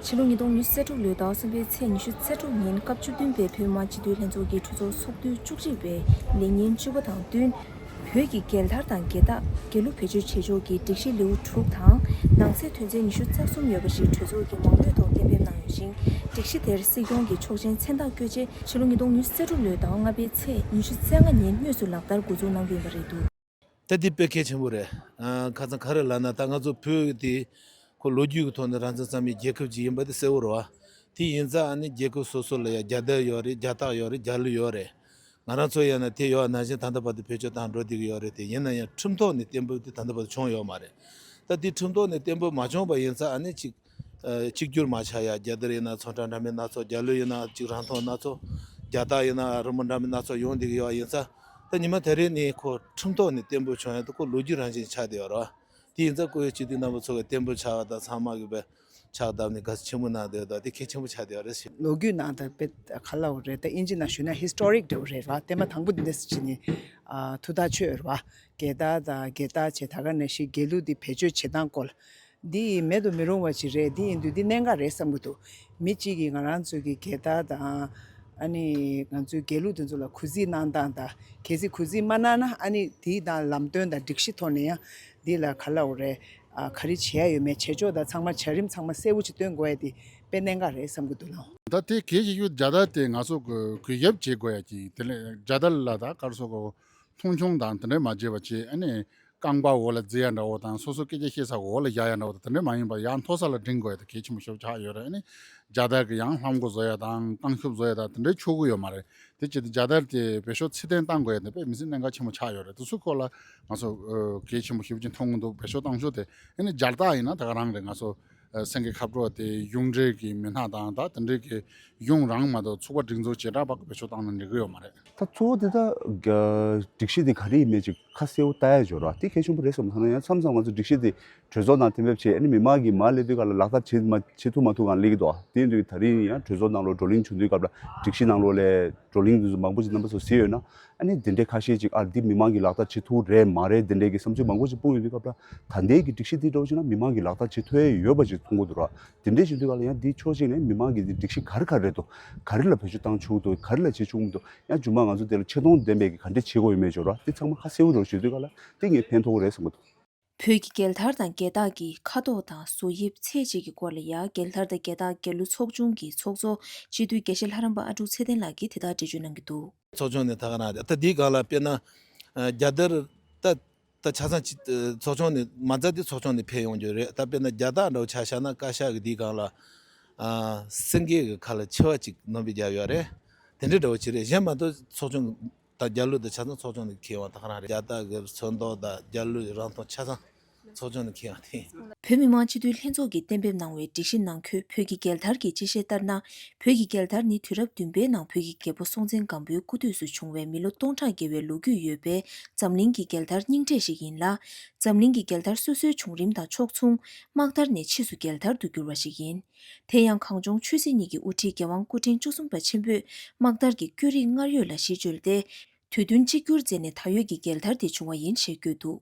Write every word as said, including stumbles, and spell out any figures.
ཕྱི་ལོ་ཉིས་སྟོང་ཉི་ཤུ་རྩ་དྲུག་ལོའི་ཟླ་བ་གསུམ་པའི་ཚེས་ཉི་ཤུ་རྩ་དྲུག་ཉིན་སྐབས་བཅུ་བདུན་པའི་བོད་མི་མང་སྤྱི་འཐུས་ལྷན་ཚོགས་ཀྱི་གྲོས་ཚོགས་ཚོགས་དུས་བཅུ་གཅིག་པའི་ལས་ཉིན་བཅུ་པ་དང་བསྟུན། བོད་ཀྱི་རྒྱལ་དར་དང་རྒྱལ་རྟགས། རྒྱལ་གླུ་བེད་སྤྱོད་བྱེད་ཕྱོགས་ཀྱི་སྒྲིག་གཞི་ལེའུ་དྲུག་དང་། ནང་གསེས་དོན་ཚན་ཉི་ཤུ་རྩ་གསུམ་ཡོད་པ་ཞིག་གྲོས་ཚོགས་ཀྱི་མང་མོས་ཐོག་གཏན་འབེབས་གནང་ཡོད་ཅིང་། སྒྲིག་གཞི་དེར་སྲིད་སྐྱོང་གི་ཆོག་མཆན་མཚན་རྟགས་བཀོད་རྗེས་ཕྱི་ལོ་ཉིས་སྟོང་ཉི་ཤུ་རྩ་དྲུག་ལོའི་ཟླ་བ་ལྔ་པའི་ཚེས་ཉི་ཤུ་རྩ་ལྔ་ཉིན་དངོས་སུ་ལག་བསྟར་འགོ་འཛུགས་གནང་རྒྱུ་ཡིན་པ་རེད་འདུག། ད་འདི་དཔེ་གལ་ཆེན་པོ་རེད། ཨ། ཁ་སང་ག་རེ་ལབ་ན། ད་ང་ཚོ་བོད་དེ་ཁོ་ལོ་རྒྱུས་ཀྱི་ཐོག་ནས་རང་བཙན་རྩ་མེད་རྒྱལ་ཁབ་ཅིག་ཡིན་པ་དེ་གསལ་བོ་རེད་བ། དེ་ཡིན་ཙང་ཨ་ནི་རྒྱལ་ཁབ་སོ་སོ་ལ་ཡང་རྒྱལ་དར་ཡོད་རེད། རྒྱལ་རྟགས་ཡོད་རེད། རྒྱལ་གླུ་ཡོད་རེད། ང་རང་ཚོ་ཡང་ན་དེ་ཡོད་ནང་བཞིན་ད་ལྟ་བར་དུ་བེད་སྤྱོད་བཏང་འགྲོ་བསྡད་ཀྱི་ཡོད་རེད། དེ་ཡིན་ན་ཡང་ཁྲིམས་ཐོག་ནས་གཏན་འབེབས་དེ་ད་ལྟ་བར་དུ་བྱུང་ཡོད་མ་རེད། ད་དེ་ཁྲིམས་ཐོག་ནས་གཏན་འབེབས་མ་བྱུང་བ་ཡིན་ཙང་ཨ་ནི་ཅིག་ཨ། གཅིག་གྱུར་མ་ཆགས་ཡ། རྒྱལ་དར་ཡིན་ན་ཚོན་ཁྲ་འདྲ་མིན་སྣ་ཚོགས། རྒྱལ་གླུ་ཡིན་ན་ཅིག་རང་མཐོང་སྣ་ཚོགས། རྒྱལ་རྟགས་ཡིན་ན་རི་མོ་འདྲ་མིན་སྣ་ཚོགས་ཡོང་བསྡད་ཀྱི་ཡོད་ཡིན་ཙང་། ད་ཉི་མ་ད་རེས་ནས་ཁོ་ཁྲིམས་ཐོག་ནས་གཏན་འབེབས་བྱུང་ཡ་དེ་ཁོ་ལོ་རྒྱུས་རང་བཞིན་ཆགས་བསྡད་ཡོད་རེད་བ། དེ་ཡིན་ཙང་ཁོ་ཡི་སྤྱི་འཐུས་རྣམ་པ་ཚོ་གི་གཏན་འབེབས་ཆགས་པ་དང་ཚང་མ་གི་བས་ཕྱག་བརྡབས་ནས་དགའ་བསུ་ཆེན་པོ་གནང་བསྡད་ཡོད། ད་དེ་གལ་ཆེན་པོ་ཆགས་བསྡད་ཡོད་རེད་ཟེར། ལོ་རྒྱུས་ནང་ད་དཔེ་ག་ལབ་དགོས་རེད། ད་ཨིན་ཇི་ནང་ཞུས་ན་ཧི་སི་ཊོ་རིག་འདྲ་བོ་རེད་བ། ཐེངས་མ་དང་པོ་འདི་འདྲ་ཟེར་བྱས་ནས། ཨ། ཐུགས་ཐག་ཆོད་རེད་བ། རྒྱལ་དར་དང་རྒྱལ་རྟགས་བྱས། ད་ག་ནང་བཞིན་རྒྱལ་གླུ་འདི་བེད་སྤྱོད་བྱེད་སྟངས་སྐོར། འདི་མེད་དུ་མི་རུང་བ་ཅིག་རེད། འདི་ཡིན་དུས་འདི་གནད་འགག་རེད་བསམ་གྱི་འདུག། མི་གཅིག་གིས་ང་རང་ཚོའི་གི་རྒྱལ་དར་དང་། ཨ་ནི་ང་ཚོའི་རྒྱལ་གླུ་དེ་ཚོ་ལ་གུས་བརྩི་གནང་སྟངས་དང་། གལ་སྲིད་གུས་བརྩི་མ་གནང་ན་ཨ་ནི་དེའི་དང་ལམ་སྟོན་དང་སྒྲིག་གཞི་ཐོག་ནས་ཡང་འདི་ལ་ག་ལབ་དགོས་རེད། ཨ། ག་རེ་བྱེད་ཡ་ཡོད་མེད། བྱེད་ཕྱོགས་དང་ཚང་མ། བྱ་རིམ་ཚང་མ་གསལ་བོ་ཅིག་སྟོན་དགོས་ཡ་དེ་དཔེ་གནད་འགག་རེད་བསམ་གྱི་འདུག་ལགས། ད་དེ་གལ་ཆེ་ཤོས་རྒྱལ་དར་དེ་ང་ཚོ་གི་གུས་ཞབས་བྱེད་དགོས་ཡ་ཅིག། དེ་ལས་རྒྱལ་དར་ལ་ད་ག་རེ་ཟེར་དགོས། མཐོང་ཆུང་དང་དེ་འདྲ་མ་བྱེད་པ་བྱས། ཨ་ནི་རྐང་པ་འོག་ལ་བརྫི་ཡ་འདྲ་བོ་དང་། སོ་སོ་སྐད་ཆ་བཤད་ས་འོག་ལ་བཞག་ཡ་འདྲ་བོ་དང་། དེ་འདྲ་མ་ཡིན་པར་ཡར་མཐོ་ས་ལ་བསྒྲེང་དགོས་ཡ་དེ་གལ་ཆེན་པོ་ཞེ་པོ་ཆགས་ཡོད་རེད། ཨ་ནི་རྒྱལ་དར་གི་ཡང་ལྷམ་གོག་བཟོ་ཡ་དང་རྐང་ཤུབས་བཟོ་ཡ་དང་དེ་འདྲ་ཆོག་གི་ཡོད་མ་རེད། དེ་བྱས་ཏེ་རྒྱལ་དར་དེ་བེད་སྤྱོད་ཚད་ལྡན་བཏང་དགོས་ཡ་དེ་དཔེ་མི་སྲིད་གནད་འགག་ཆེན་པོ་ཆགས་ཡོད་རེད། དེ་ཚོ་སྐོར་ལ་ང་ཚོ་ཨ་གལ་ཆེན་པོ་ཞེ་པོ་ཅིག་མཐོང་གི་འདུག། བེད་སྤྱོད་བཏང་ཕྱོགས་དེ། ཨ་ནི་རྒྱལ་རྟགས་ཡིན་ན་ད་ག་རང་རེད། ང་ཚོ་ཨ་སེང་གེ་ཁ་སྤྲོད་དེ་གཞུང་འབྲེལ་གྱི་མི་སྣ་དང་། ད་དེ་འདྲའི་གི་གཞུང་རང་མ་གཏོགས་ཚོགས་པ་སྒྲིག་འཛུགས་བྱེ་བྲག་པ་གི་བེད་སྤྱོད་བཏང་ན་འགྲིག་གི་ཡོད་མ་རེད། ད་གཙོ་བོ་དེ་ད་རྒྱ་སྒྲིག་གཞི་དེ་ག་རེ་ཡིན་མིན་ཅིག་ཁ་གསལ་བོ་ལྟ་ཡ་འབྱོར་བ་དེ་གལ་ཆེན་པོ་རེད་བསམ། ད་ནང་ཡང་མཚམས་མཚམས་ང་ཚོ་སྒྲིག་གཞི་དེ་གྲོས་ཚོགས་ནང་གཏན་འབེབས་བྱས། ཨ་ནི་མི་མང་གིས་མར་སླེབས་དུས་སྒང་ལ་ལག་བསྟར་བྱེད་མ་བྱེད་ཐུབ་མ་ཐུབ་སྒང་སླེབས་ཀྱི་འདུག། དེ་ཡིན་དུས་ད་རིང་ཡང་གྲོས་ཚོགས་ནང་ལོགས་བགྲོ་གླེང་བྱུང་དུས་སྐབས་ལ་སྒྲིག་གཞི་ནང་ལོགས་ལ་བགྲོ་གླེང་དེ་ཚོ་མང་པོ་ཅིག་རྣམ་པ་ཚོ་གཟིགས་ཡོད་ན། ཨ་ནི་དེ་འདྲའི་ཁ་ཤས་ཅིག་ཨ་འདི་མི་མང་གིས་ལག་བསྟར་བྱེད་ཐུབ་རེད་མ་རེད། དེ་འདྲའི་གི་བསམ་ཚུལ་མང་པོ་ཅིག་སྤུངས་ཡོང་དུས་སྐབས་ལ། ད་ལྟའི་གི་སྒྲིག་གཞི་འདི་འདྲ་བོ་བྱས་ན་མི་མང་གིས་ལག་བསྟར་བྱེད་ཐུབ་ཡ་ཡོད་པ་ཅིག་མཐོང་གི་འདུག་ར། དེ་འདྲའི་བྱེད་དུས་སྒང་ལ་ཡང་འདི་ཕྱོགས་གཅིག་ནས་མི་མང་གིས་འདི་སྒྲིག་གཞི་ག་རེ་ག་རེ་རེད་འདུག། ག་རེ་ལ་བེད་སྤྱོད་བཏང་ཆོག་འདུག། ག་རེ་ལ་བྱེད་ཆོག་མི་འདུག། ཡང་རྗེས་མ་ང་ཚོ་དེ་ལ་ཆེ་མཐོང་ལྡན་པའི་གི་ག་འདྲ་བྱེད་དགོས་ཡོད་མེད་འབྱོར་བ་དེ་ཚང་མ་ཁ་གསལ་པོ་འདྲ་བོ་བྱེད་དུས་སྒང་ལ་དེ་ངས་ཕན་ཐོགས་ཀྱི་རེད་བསམ་གྱི་འདུག། བོད་ཀྱི་རྒྱལ་དར་དང་རྒྱལ་རྟགས་ཀྱི་ཁ་དོག་དང་བཟོ་དབྱིབས་ཚད་བཅས་ཀྱི་སྐོར་ལ་ཡང་རྒྱལ་དར་དང་རྒྱལ་རྟགས་རྒྱལ་གླུ་ཚོགས་ཆུང་གི་ཚོགས་གཙོ་སྤྱི་འཐུས་དགེ་བཤེས་ལྷ་རམས་པ་ཨ་འབྲུག་ཚེ་བརྟན་ལགས་ཀྱིས་དེ་ལྟར་འགྲེལ་བརྗོད་གནང་གི་འདུག། ཚོགས་ཆུང་ནས་ད་ག་རང་རེད། ད་འདིའི་སྒང་ལ་དཔེར་ན་ཨ་རྒྱལ་དར་ད་ད་ཆ་ཚང་ཅི་ཚོགས་ཆུང་ནས་མ་རྩ་དེ་ཚོགས་ཆུང་ནས་ཕེབས་ཡོང་རྒྱུ་རེད། ད་དཔེར་ན་རྒྱལ་རྟགས་འདྲ་བོ་ཆ་བཞག་ན་བཀའ་ཤག་གི་འདིའི་སྒང་ལ་ཨ་སེང་གེ་གི་ཁ་ལ་མཆེ་བ་གཅིག་སྣོམ་པའི་རྒྱབ་ཡོད་རེད། དེ་འདྲའི་འདྲ་བོ་ཅིག་རེད། གཞན་མ་གཏོགས་ཚོགས་ཆུང་ད་རྒྱལ་གླུ་དང་ཆ་ཚང་ཚོགས་ཆུང་ནས་འཁྱེར་ཡོང་བ་ད་ག་རང་རེད། རྒྱལ་རྟགས་གི་ཚོན་མདོག་དང་རྒྱལ་གླུ་རང་མཐོང་ཆ་ཚང་ཚོགས་ཆུང་ནས་འཁྱེར་ཡོང་དེ། བོད་མི་མང་སྤྱི་འཐུས་ལྷན་ཚོགས་ཀྱིས་གཏན་འབེབས་གནང་བའི་སྒྲིག་གཞི་ནང་འཁོད་བོད་ཀྱི་རྒྱལ་དར་གྱི་སྤྱི་བཤད་ལྟར་ན། བོད་ཀྱི་རྒྱལ་དར་ནི་དུས་རབས་བདུན་པའི་ནང་བོད་ཀྱི་རྒྱལ་པོ་སྲོང་བཙན་སྒམ་པོའི་སྐུ་དུས་སུ་བྱུང་བའི་མི་ལོ་སྟོང་ཕྲག་བརྒལ་བའི་ལོ་རྒྱུས་ཡོད་པའི་འཛམ་གླིང་གི་རྒྱལ་དར་རྙིང་གྲས་ཤིག་ཡིན་ལ། འཛམ་གླིང་གི་རྒྱལ་དར་སོ་སོའི་བྱུང་རིམ་དང་ཕྱོགས་མཚུངས། དམག་དར་ནས་ཕྱིས་སུ་རྒྱལ་དར་དུ་གྱུར་བ་ཞིག་ཡིན། དེ་ཡང་གངས་ལྗོངས་ཆོས་སྲིད་གཉིས་ཀྱི་དབུ་ཁྲིད་རྒྱལ་དབང་སྐུ་ཕྲེང་བཅུ་གསུམ་པ་ཆེན་པོས་དམག་དར་གྱི་བཀོད་རིས་སྔར་ཡོད་ལ་གཞི་བཅོལ་ཏེ། དུས་བསྟུན་གཅིག་གྱུར་མཛད་ནས་ད་ཡོད་ཀྱི་རྒྱལ་དར་དེ་བྱུང་བ་ཡིན་ཞེས་བཀོད་འདུག།